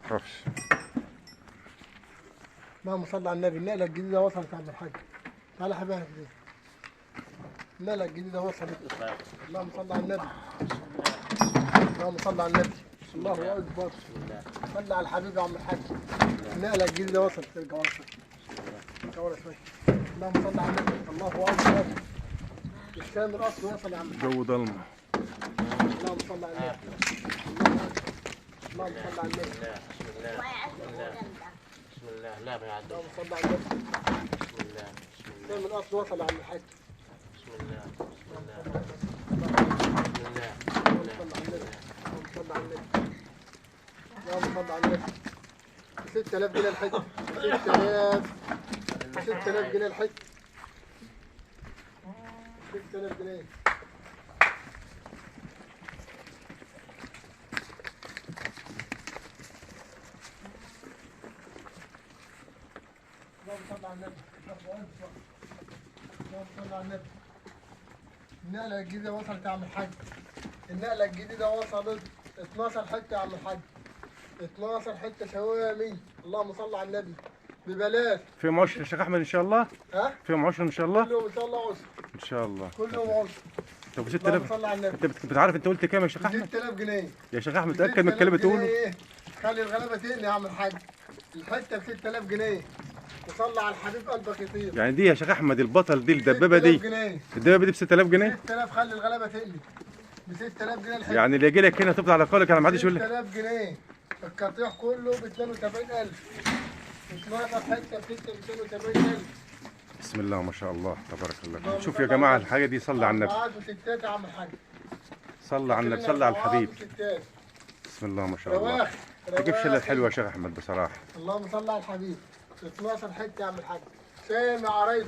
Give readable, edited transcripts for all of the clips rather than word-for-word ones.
تخافش. اللهم صل على النبي. النقلة الجديدة وصلت يا عم الحاج. تعالى يا حبيبي. النقلة الجديدة وصلت. اللهم صل على النبي. اللهم صل على النبي. الله أكبر. صل على الحبيب يا عم الحاج. النقلة الجديدة وصلت. ارجع ورا شوية. ارجع ورا شوية. اللهم صل على النبي. الله أكبر. الشام الأصل وصل يا عم الحاج. الجو ضلمة. اللهم صل على النبي. اللهم صل على النبي. بسم الله. بسم الله. لا ما يعدوش. اللهم صل على النبي. بسم الله. بسم الله. الشام الأصل وصل يا عم الحاج. بسم الله. بسم الله. بسم الله. اللهم صل على النبي. اللهم صل على النبي. اللهم صل على النبي. 6000 جنيه الحتة. 6000. 6000 جنيه الحتة. 6000 جنيه. اللهم صل على النبي. اللهم صل على النبي. النقلة الجديدة وصلت يا عم الحاج. النقلة الجديدة وصلت 12 حتة يا عم الحاج. 12 حتة شوامي. اللهم صل على النبي. ببلاش. فيهم عشر يا شيخ أحمد إن شاء الله؟ ها؟ فيهم عشر إن شاء الله؟ كلهم إن شاء الله عشر. إن شاء الله. كلهم عشر. طب 6000. اللهم صل على النبي. أنت بتعرف أنت قلت كام يا شيخ أحمد؟ 6000 جنيه. يا شيخ أحمد تأكد من الكلام اللي بتقوله. إيه؟ خلي الغلابة تقل يا عم الحاج. الحتة ب 6000 جنيه. وصلى على الحبيب قلبك يطير. يعني دي يا شيخ احمد البطل دي الدبابة دي. الدبابة دي ب 6000 جنيه؟ 6000. خلي الغلابة تقلي ب 6000 جنيه الحتة. يعني اللي يجي لك هنا تفضل على قولك، يعني ما حدش يقول لك. 6000 جنيه القطيع كله ب 72000. 12 حتة ب 72000. بسم الله ما شاء الله تبارك الله. شوف يا جماعة الحاجة دي، صلى على النبي. اربعات وستات يا عم الحاج. صلى على النبي، صلى على الحبيب. بسم الله ما شاء الله. ما تجيبش الا الحلوة يا شيخ احمد بصراحة. اللهم صل على الحبيب. 12 حتة يا عم الحاج. سامع عرايس.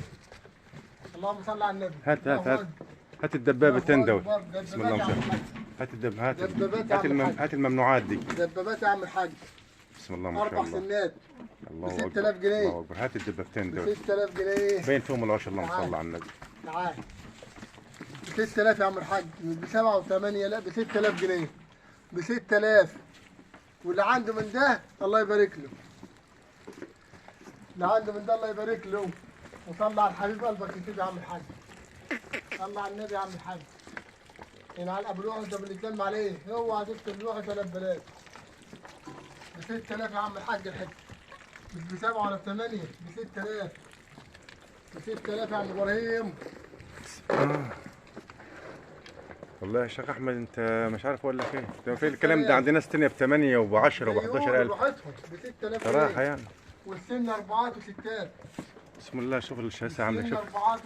اللهم صل على النبي. هات هات هات هات الدبابة تندوي. بسم الله ما شاء الله. هات الدب، هات هات هات الممنوعات دي. دبابات يا عم الحاج. بسم الله ما شاء الله. 4 سنات. الله اكبر. 6000 جنيه. الله اكبر. هات الدبابتين دول. 6000 جنيه. باين فيهم العشر. اللهم صل على النبي. تعال. ب 6000 يا عم الحاج، مش ب 7 و8، لا ب 6000 جنيه. ب 6000. واللي عنده من ده الله يبارك له. اللي عنده من ده الله يبارك له. وصلى على الحبيب قلبك يطيب يا عم الحاج. صلى على النبي يا عم الحاج. يعني ابو الوحش ده بنتلم عليه، اوعى تكتب الوحش ولا ببلاش. ب 6000 يا عم الحاج الحتة. مش ب 7 ولا ب 8، ب 6000. ب 6000 يا عم ابراهيم. والله يا شيخ احمد انت مش عارف اقول لك ايه، ده في الكلام ده عند ناس ثانية ب 8 وب 10 وب 11000 براحتهم ب 6000 صراحة يعني. والسن اربعات وستات. بسم الله. شوف الشاسه عامله، شوف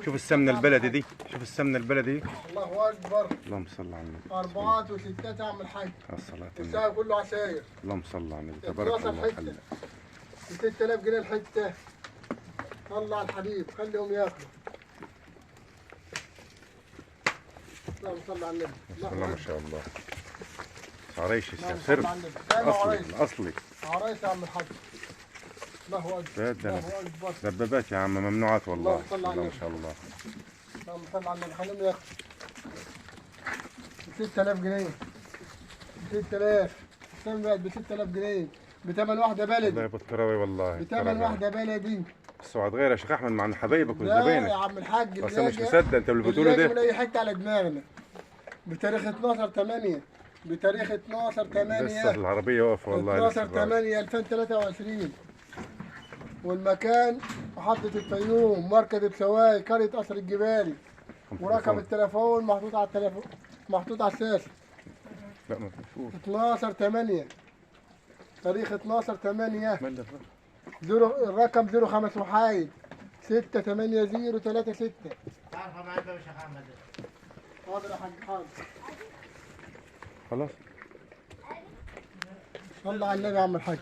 شوف السمنة البلدي دي، شوف السمنة البلدي دي. الله اكبر. اللهم صل على النبي. اربعات وستات يا عم الحاج. الصلاة الساعة كله عشاير. اللهم صل على النبي تبارك الله. ب 6000 جنيه الحتة. طلع الحبيب خليهم ياكلوا. اللهم صل على النبي. بسم الله ما شاء الله. عريش السر اصلي الاصلي. عريش يا عم الحاج. الله اكبر. الله اكبر. دبابات يا عم ممنوعات والله. الله ما شاء الله. اللهم صل على النبي. خليهم ياكلوا. ب 6000 جنيه. ب 6000. السمنة بقت ب 6000 جنيه. بثمن واحدة بلدي. والله يا ابو التراوي والله. بثمن واحدة بلدي. بس اوعى تغير يا شيخ احمد مع حبايبك وزباينك. لا يا عم الحاج. بس انا مش مصدق انت اللي بتقوله ده. من اي حتة على دماغنا. بتاريخ 12/8. بتاريخ 12/8. لسه العربية واقفة والله. 12/8/2023. والمكان محطة الفيوم، مركز بسواي، قرية قصر الجبالي. ورقم التليفون محطوط على التليفون، محطوط على الشاشة. لا ما فيش. 12/8. تاريخ 12/8. الرقم 05 وحايد 68036. تعرفها معاك يا شيخ احمد. حاضر يا حاج حاضر. خلاص. صلى على النبي يا عم الحاج.